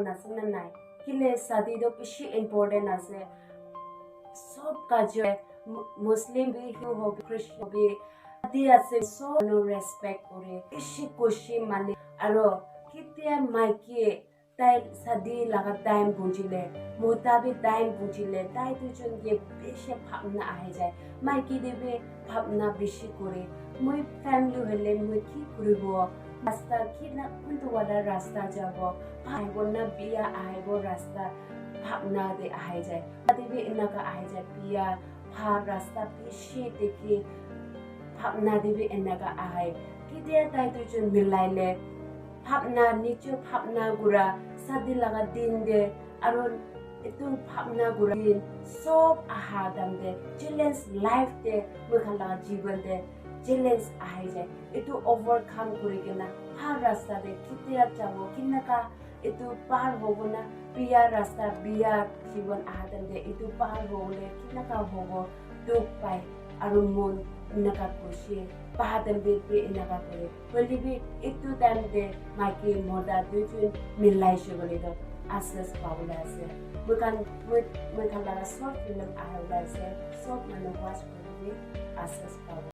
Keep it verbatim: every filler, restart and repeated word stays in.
ase na nai? Kile shadi toh bishi important ase. Sob culture, Mu- Muslim bi, Hindu hobi, Christian hobi, shadi ase, sob manu respect kore, bishi khushi mane. Aro ketia maiki tai shadi laga time punchile, mota bi time punchile, tai duijon ke bishi bhabna ahi jai. Maiki te bi bhabna bishi kore, moi family hoile moi ki kuribo, rasta ki na, kuntu wala rasta jabo, ahibo na biya ahibo, rasta bhabna te ahi jai. Tate bi enaka ahi jai, biya bhal rasta bishi dekhi, bhabna te bi enaka ahi. Ketia tai duijon milaile, bhabna, niche bhabna kura, shadi laga din te, aro etu bhabna kura din, sob aha time te, challenge life te, moi khan laga jiban te challenge ahi jai. Etu overcome kuri kena bhal rasta te ketia jabo, kinaka etu par hobo na, biya rasta, biya jiban aha time te etu par hobole kinaka hobo, dukh pai, aro mon enaka khushi, pa time te bi enaka kore. Hoile bi etu time te maiki mota duijon milai shey koile toh success pabole ase. Moi khan, moi, moi khan laga short film ahabole ase, sob manu watch kuri bi success pabo.